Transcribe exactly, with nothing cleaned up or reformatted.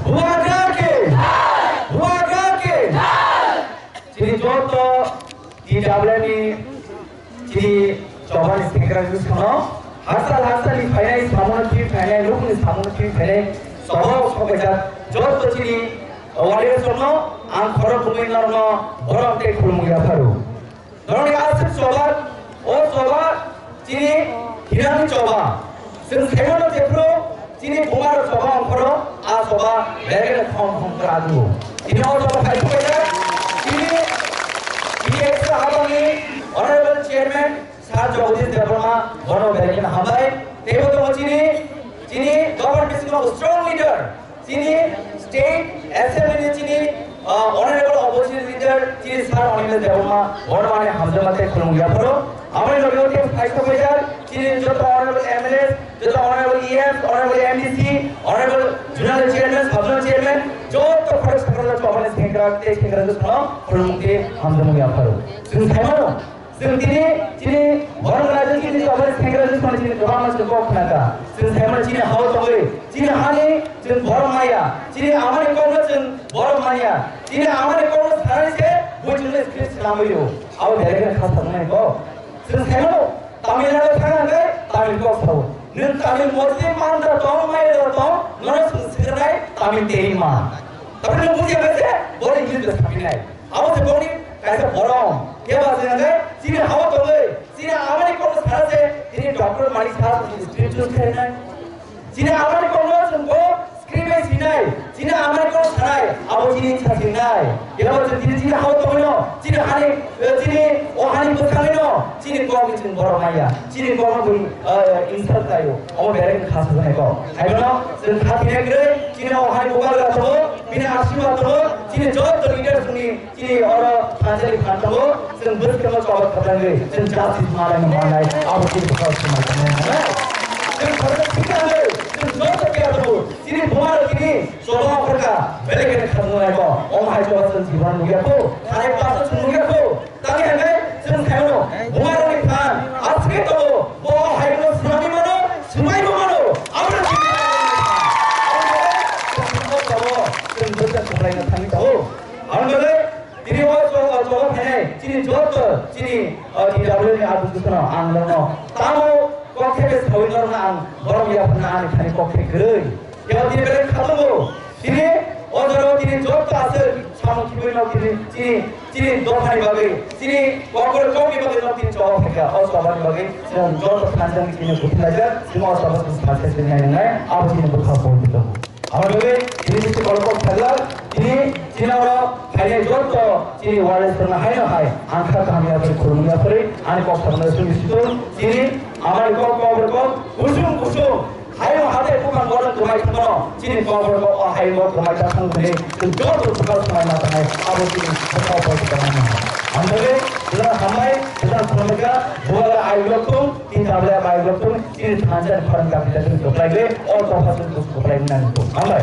Bubagra ki! Bubagra ki! Chini joto T W ni chini chobani sekra ni sono hasal hasal ni phainai, samono twi phainai, lukni samono twi phainai, sobo sokbaijak joto chini warriors rokno ang khorok bumui norokno borom tei khulumung yapharu. Norokni aswk choba, o choba chini hirani choba. Chwng saimano jephru chini buma rok choba ongkhoro, a choba belai kheno khom khom kwrwngwi. Chini o choba phai thukjak, chini B X habangni Honorable Chairman Sir Jagadish Debbarma, bono belai kheno hambai. Teibo tongo chini, chini Government bisingo strong leader, chini State Assembly ni chini, ah, Honorable Opposition Leader, chini Sir Animesh Debbarma, bono ani hamjakma tei khulumung yapharo. Aboni loge loge phai sokbaijak, chini joto Honorable M L As, joto Honorable E Ms, Honorable M D C, Honorable Zonal Chairman, Sub Zonal Chairman, joto khorok sakha chobani sekra tei sekra jotono khulumung tei hamjakma yapharo. Chwng saimano, Chwng tini, chini borok rajyo chini chobani sekra ni soni chini kwbangma chwng kok khna kha. Chwng saimano chini hao tongwi, chini hani chwng borok maya, chini amani kokno chwng borok maya, chini amani kokno sanani se bo chwngno script swnamwi rwo. Abo belai kheno kha saknai kok. Chwng saimano Tamil Nadu thang hwnkhe Tamil kok sao. Nwng Tamil mosjid mantra tong, maya tong, nono chwng swknai Tamil tei ma. Tamil nwng bujiya khe se bo English bai sapinai. Abo se boni kaisa borom. Keba se nang chini hao tongwi, chini amani kokno sana se, chini doctor mani sa, chini spiritual khainai. Chini amani kokno chwng bo screen bai sinai, chini amani kokno sanai, abo chini sa sinai. Keba se chini, chini hao tongwino, chini hani, chini o hani bwsangwino, chini kokni chwng borom maya, chini kokno bwi, eh, insult khlaio. Omo belai kheno kha sajaknai kok. Haibono chwng kha thwinai kwrwi, chini o hani bubagra tongo, bini asirwad tongo, chini joto leaders ni Chini oro thansa ni phan tongo, chwng bwskango choba khaplangwi, chwng justice malai no manai, abo chini bwkhao swmai tongmani nangnai. Chwng khoroksa thwikha hwnwi, chwng joto khe abo chini buma rok chini choba ongkhorkha, belai kheno kha tongnai bo, omo hai choba chwng jibon nukya kho, thani paso chwng nukya kho, tani hwnwi chwng khaino buma rokni phan aswk khe tongo, bo hai no swmani mano, swmai bo mano, abo no chini chwng bwsa khaplai no thangwi tongo. Ang belai Tini o choba, choba phainai, chini joto, chini, o, T W ni abu jisano ang norno. Tamo kok khe sawi norno ang borom ya phana ani thani kok khe kwrwi. Kebo tini belai khatungo. Tini o jora tini joto aswk samung khibi no tini, chini, chini dophani bagwi, chini kokor kokni bagwi no tini choba phaikha. O choba ni bagwi chwng joto thansa ni tini buthilajak, chwng o choba chwng success wngnai wngnai, abo chini bwkha pon. Abo bagwi tini bisi borok kok sajak, tini chini oro phainai joto chini warriors rokno haino hai ang kha kaham ya phari khulumung ya phari ani kok sabna sumi situ chini amari kok kok kok kusum kusum haino hatai bukang borok kwmai thangmano chini kok borok o haino kwmai ta thang thani chwng joto bwkha swmai ma tanai abo chini bwkha o poi ta nang. Ang bagwi bwkha hambai bwkha khulumung ya bwkha ai lok thung tin tabla ai lok thung. Chini thansa ni khorang kami ta chwng kwplai le, o dopha chwng bus kwplai nang tu. Hambai.